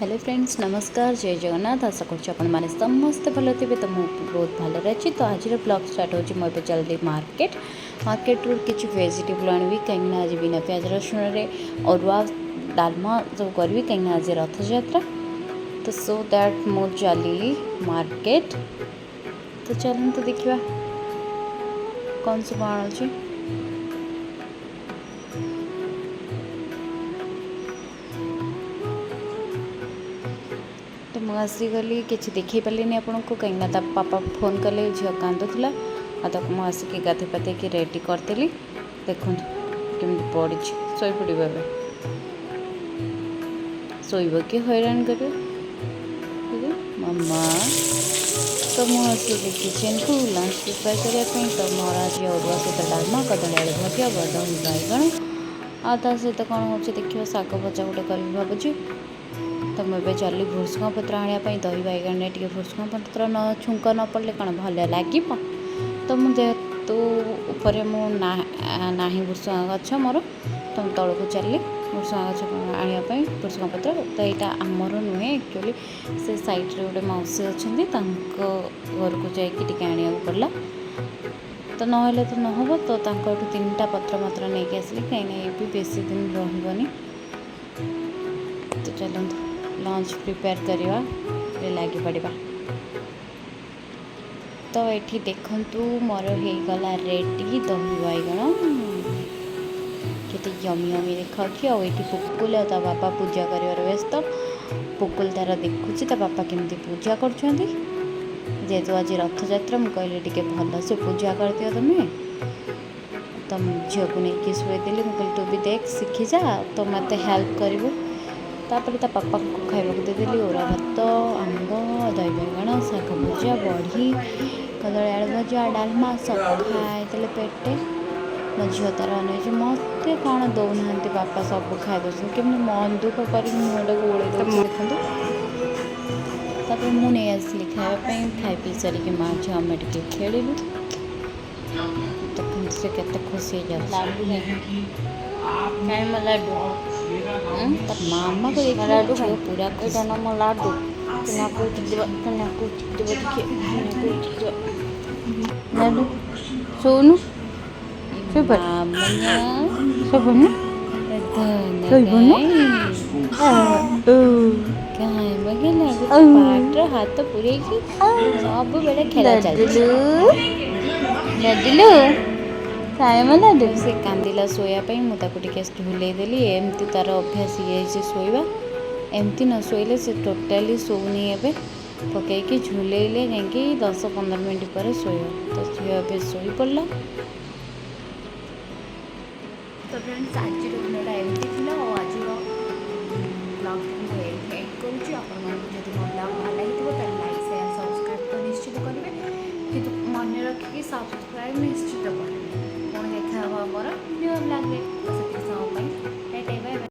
Hello friends, ନମସ୍କାର, ଜୟ ଜଗନ୍ନାଥ। ଆଶା କରୁଛି ଆପଣମାନେ ସମସ୍ତେ ଭଲ ଥିବେ। ତ ମୁଁ ବହୁତ ଭଲରେ ଅଛି। ତ ଆଜିର ବ୍ଲଗ୍ ଷ୍ଟାର୍ଟ ହେଉଛି। ମୁଁ ଏବେ ଜଲ୍ଦି ମାର୍କେଟରୁ କିଛି ଭେଜିଟେବୁଲ୍ ଆଣିବି, କାହିଁକିନା ଆଜି ବିନା ପିଆଜ ରସୁଣରେ ଅରୁଆ ଡାଲମା ସବୁ କରିବି, କାହିଁକିନା ଆଜି ରଥଯାତ୍ରା। ତ ସୋ that ମୁଁ ଚାଲିଲି ମାର୍କେଟ। ତ ଚାଲନ୍ତୁ ଦେଖିବା କ'ଣ ସବୁ ଆଣୁଛି। ତ ମୁଁ ଆସିଗଲି, କିଛି ଦେଖେଇ ପାରିଲିନି ଆପଣଙ୍କୁ, କାହିଁକିନା ତା ପାପା ଫୋନ୍ କଲେ, ଝିଅ କାନ୍ଦୁଥିଲା। ଆଉ ତାକୁ ମୁଁ ଆସିକି ଗାଧେଇ ପାଧେଇକି ରେଡ଼ି କରିଦେଲି। ଦେଖନ୍ତୁ କେମିତି ପଡ଼ିଛି, ଶୋଇପଡ଼ିବ ଏବେ। ଶୋଇବ କି ହଇରାଣ କରିବ ମାମା। ତ ମୁଁ ଆସିଲି କିଚେନ୍କୁ ଲଞ୍ଚ ପ୍ରିପେୟାର କରିବା ପାଇଁ। ତ ମୋର ଆଜି ଅରୁଆ ସହିତ ଡାଲମା, କଦଳୀ ଆଳୁ ଭଜା, ଦହି ବାଇଗଣ, ଆଉ ତା ସହିତ କ'ଣ ହେଉଛି ଦେଖିବା, ଶାଗ ଭଜା ଗୋଟେ କରିବି ଭାବୁଛି। ତ ମୁଁ ଏବେ ଚାଲିଲି ଭୃଷୁଙ୍ଗା ପତ୍ର ଆଣିବା ପାଇଁ। ଦହି ବାଇଗଣରେ ଟିକେ ଭୃଷୁଙ୍ଗା ପତ୍ର ନ ଛୁଙ୍କ ନ ପଡ଼ିଲେ କ'ଣ ଭଲ ଲାଗିବ? ତ ମୁଁ ଯେହେତୁ ଉପରେ ମୁଁ ନାହିଁ ଭୃଷୁଙ୍ଗା ଗଛ ମୋର, ତ ମୁଁ ତଳକୁ ଚାଲିଲି ଭୃଷୁଙ୍ଗା ଗଛ ଆଣିବା ପାଇଁ, ଭୃଷୁଙ୍ଗା ପତ୍ର। ତ ଏଇଟା ଆମର ନୁହେଁ, ଆକ୍ଚୁଆଲି ସେ ସାଇଡ଼୍ରେ ଗୋଟେ ମାଉସୀ ଅଛନ୍ତି, ତାଙ୍କ ଘରକୁ ଯାଇକି ଟିକେ ଆଣିବାକୁ ପଡ଼ିଲା। ତ ନହେଲେ ତ ନହେବ। ତ ତାଙ୍କଠୁ ତିନିଟା ପତ୍ର ମାତ୍ର ନେଇକି ଆସିଲି, କାହିଁକିନା ଏ ବି ବେଶୀ ଦିନ ରହିବନି। ତ ଚାଲନ୍ତୁ ଲଞ୍ଚ ପ୍ରିପେୟାର କରିବା ଲାଗି ପଡ଼ିବା। ତ ଏଠି ଦେଖନ୍ତୁ, ମୋର ହେଇଗଲା ରେଡ଼ି ଦହି ବାଇଗଣ। କେତେ ୟମି ୟମି ଦେଖାଉଛି। ଆଉ ଏଠି ପୁକୁଲ ଆଉ ତା ବାପା ପୂଜା କରିବାର ବ୍ୟସ୍ତ। ପୁକୁଲ ତାର ଦେଖୁଛି ତା ବାପା କେମିତି ପୂଜା କରୁଛନ୍ତି। ଯେହେତୁ ଆଜି ରଥଯାତ୍ରା, ମୁଁ କହିଲି ଟିକେ ଭଲସେ ପୂଜା କରିଦିଅ ତୁମେ। ତ ମୁଁ ଝିଅକୁ ନେଇକି ଶୁଆଇଦେଲି। ମୁଁ କହିଲି, ତୁ ବି ଦେଖ, ଶିଖିଯା, ତ ମୋତେ ହେଲ୍ପ କରିବୁ। ତାପରେ ତା ବାପାଙ୍କୁ ଖାଇବାକୁ ଦେଇଦେଲି ଅରୁଆ ଭାତ, ଆମ୍ବ, ଦହି ବାଇଗଣ, ଶାଗ ଭଜା, ବଢ଼ି, କଦଳୀ ଆଳୁ ଭଜା, ଡାଲମା ସବୁ ଖାଇଦେଲେ ପେଟେ। ମୋ ଝିଅ ତାର ଅନେଇଛି, ମୋତେ କ'ଣ ଦେଉନାହାନ୍ତି, ବାପା ସବୁ ଖାଇ ଦେଉଛନ୍ତି। କେମିତି ମନ ଦୁଃଖ କରିକି ମୁହଁଟାକୁ ଓଳେଇ ଦେଉଛି ଦେଖନ୍ତୁ। ତାପରେ ମୁଁ ନେଇ ଆସିଲି ଖାଇବା ପାଇଁ। ଖାଇ ପିଇ ସାରିକି ମା ଝିଅ ଆମେ ଟିକେ ଖେଳିଲୁ। ଦେଖନ୍ତୁ ସେ କେତେ ଖୁସି ହେଇଯାଉଛି। କାଇଁ ମୋ ଲାଡୁ? ତା ମାମାକୁ ଦେଖିଲେ ଲାଡୁ। ଝିଅ ପୁରା ଏଇଟା ଖୁସି। ନା ମୋ ଲାଡୁ। ନାକୁ ଉଠିଯିବ, ନାକୁ ଉଠିଯିବ, ଟିକେ ନାକୁ ଉଠିଯିବ। ଲାଡୁ, ଶୋଉନୁ, ଶୋଇପଡ଼। ମାମା। ଶୋଇପଡୁନୁ, ଶୋଇପଡୁନୁ। କାଇଁ ବଗେ ଲାଡୁ, ପାଟିରେ ହାତ ପୁରେଇକି ସବୁବେଳେ ଖେଳ ଚାଲିଛି। ଲାଡୁଲୁ, ଲାଡୁଲୁ, ଖାଏ ମୋ ଲାଡୁ। ସେ କାନ୍ଦିଲା ଶୋଇବା ପାଇଁ, ମୁଁ ତାକୁ ଟିକେ ଝୁଲେଇ ଦେଲି। ଏମିତି ତାର ଅଭ୍ୟାସ ହେଇଯାଇଛି ଶୋଇବା। ଏମିତି ନ ଶୋଇଲେ ସେ ଟୋଟାଲି ଶୋଉନି। ଏବେ ପକେଇକି ଝୁଲେଇଲେ ଯାଇକି 10-15 ମିନିଟ୍ ପରେ ଶୋଇବ। ତ ଝିଅ ଏବେ ଶୋଇପଡ଼ିଲା। ତ ଫ୍ରେଣ୍ଡସ୍, ଆଜିର ଦିନଟା ଏମିତି ଥିଲା ଆଉ ଆଜିର ବ୍ଲଗ୍ଟି ମୁଁ ଏଇଠି ଏଣ୍ଡ କରୁଛି। ଆପଣମାନଙ୍କୁ ଯଦି ମୋ ବ୍ଲଗ୍ ଭଲ ଲାଗିଥିବ, ତାହେଲେ ଲାଇକ୍, ସେୟାର, ସବସ୍କ୍ରାଇବ୍ ତ ନିଶ୍ଚିତ କରିବେ, କିନ୍ତୁ ମନେ ରଖିକି ସବସ୍କ୍ରାଇବ୍ ନିଶ୍ଚିତ କରିବେ। ପୁଣି ଦେଖା ହେବ ଆମର ନ୍ୟୁ ବ୍ଲଗ୍ରେ। ତ ସେତିକି ସମୟ ପାଇଁ ଟାଟା, ବାଏ ବାଏ।